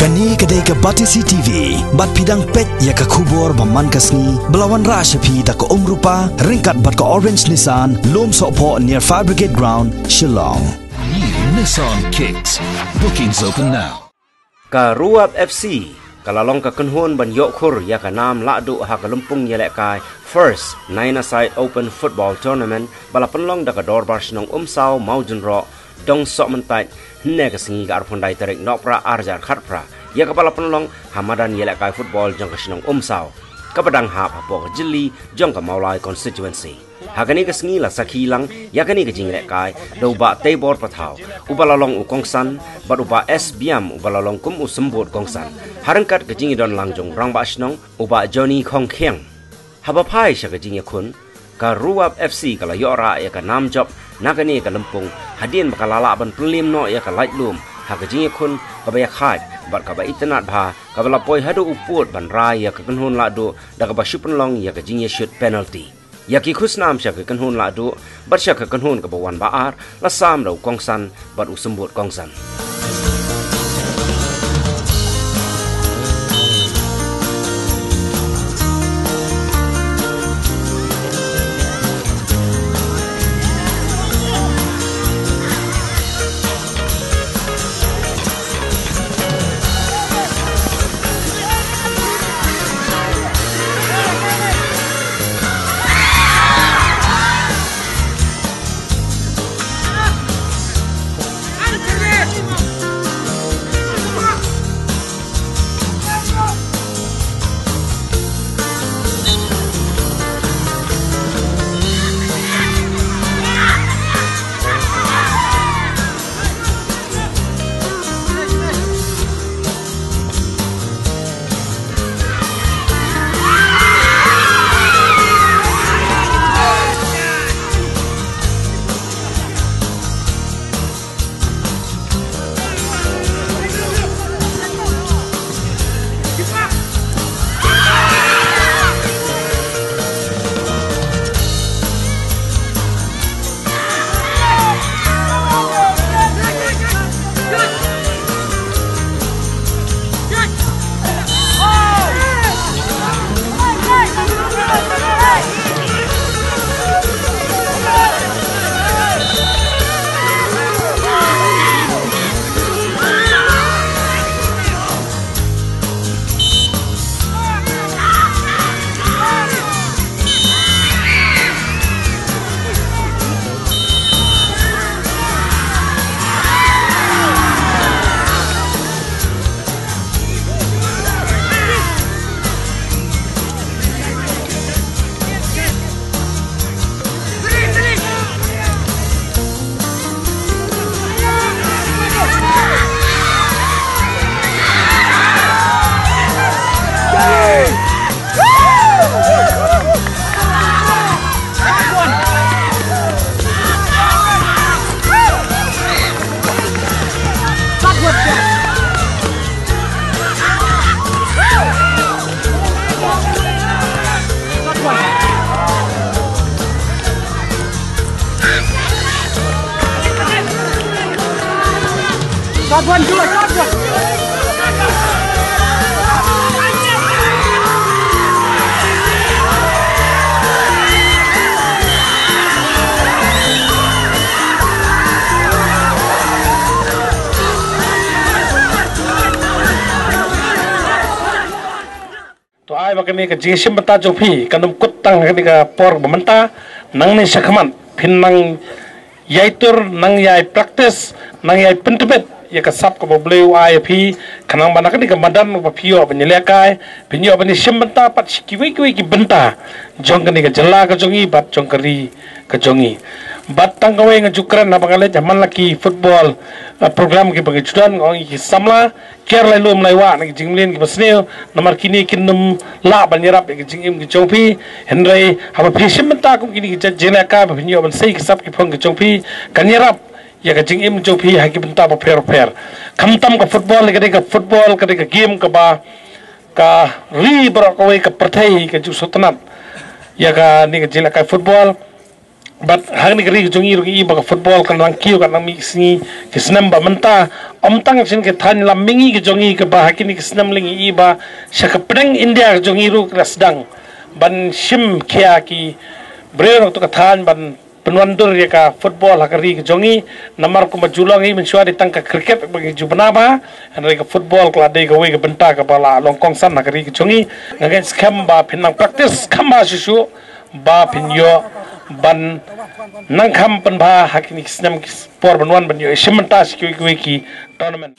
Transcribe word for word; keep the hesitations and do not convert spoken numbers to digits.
Kane ka dei ka Batesi T V, bad phi dang peit ïa ka khubor ba man ka sngi, ba la wanrah sha phi da ka Umrupa, ryngkat bad ka Orange Nissan, Lum Sohphoh near Fire Brigade Ground, Shillong. New Nissan Kicks. Bookings open now. Ka Ruap F C ka la long ka kynhun ban ïoh khur ïa ka nam lahduh ha ka lympung ïalehkai First Nine-a-Side Open Football Tournament ba la pynlong da ka Dorbar Shnong Umsaw Mawjynroh, Dong Sohmyntait, hynne ka sngi ka arphew khyndai tarik Nohprah arhajar khatphra, ïa kaba la pynlong ha madan ïalehkai football jong ka shnong Umsaw, kaba dang hap hapoh ka jylli jong ka Mawlai constituency. Ha kane ka sngi la sakhi lang ïa kane ka jingïalehkai da u Bah Teibor Pathaw, uba la long u kongsan, bad u Bah S Biam, uba la long kum u symbud kongsan, ha ryngkat ka jingïadon lang jong u Rangbah Shnong, u Bah Johnny Khongkhiang. Haba phai sha ka jingïakhun, ka Ruap F C ka la ïoh rah ïa ka nam jop na kane ka lympung, hadien ba ka la lah ban pynliem noh ïa ka laitlum ha ka jingïakhun kaba ïakhaid bad kaba itynnad bha, kaba la poi haduh u pud ban rai ïa ka kynhun lahduh da kaba shu pynlong ïa ka jingïashut penalty. Ïa ki khusnam sha ka kynhun lahduh bad sha ka kynhun kaba wan ba ar la sam da u kongsan bad u symbud kongsan. To ai ba kane ka jingshim bynta jong phi kan ym kut tang ha kane ka por ba mynta, nangne shakhmat phin nang ïai tur, nang ïai practice, nang ïai pyntbit ïa ka sap kaba U Blei u ai ïa phi, khnang ba na kane ka madan ba phi ïoh ban ïalehkai, phin ïoh ban ïashim bynta pat sha kiwei kiwei ki bynta jong kane ka jylla ka jong ngi bad jong ka ri ka jong ngi. Bad tang kawei nga ju kren haba nga leit ha man la ki football, eh, program kiba ngi ju don, nga ong ïa ki samla, kiar lai lum lai wah na ki jingmlien kiba sniew, namar kine kin ym lah ban ïarap ïa ki jingim ki jong phi. Hynrei haba phi shim bynta kum kine ki jait jingïalehkai ba phin ïoh ban sei ki sap ki phong ki jong phi, kan ïarap ïa ka jingim jong phi ha ki bynta bapher bapher. Khamtam ka football, ka dei ka football ka dei ka game kaba ka ri baroh kawei, ka pyrthei ka ju sngewtynnat ïa kane ka jingïalehkai football. Bad ha kane ka ri ka jong ngi ruh ngi i ba ka football ka nang kiew ka nang mih sngi ki snem ba mynta. Ym tang sha kine ki thaiñ lam mihngi ka jong ngi kaba ha kine ki snem lei ngi i ba sha ka pdeng India ka jong ngi ruh ka la sdang ban shim khia ki briew na katu ka thaiñ ban pynwandur ïa ka football ha ka ri ka jong ngi. Namar kumba ju long hi mynshuwa dei tang ka cricket ba ngi ju bna bha. Hynrei ka football ka la dei kawei ka bynta kaba la long kongsan ha ka ri ka jong ngi. Nga ngeit skhem ba phin nang practice kham bha shuh shuh ba phin ïoh ban nang kham pynbha ha kine ki snem ki por ban wan ban ïoh shim bynta sha kiwei kiwei ki tournament.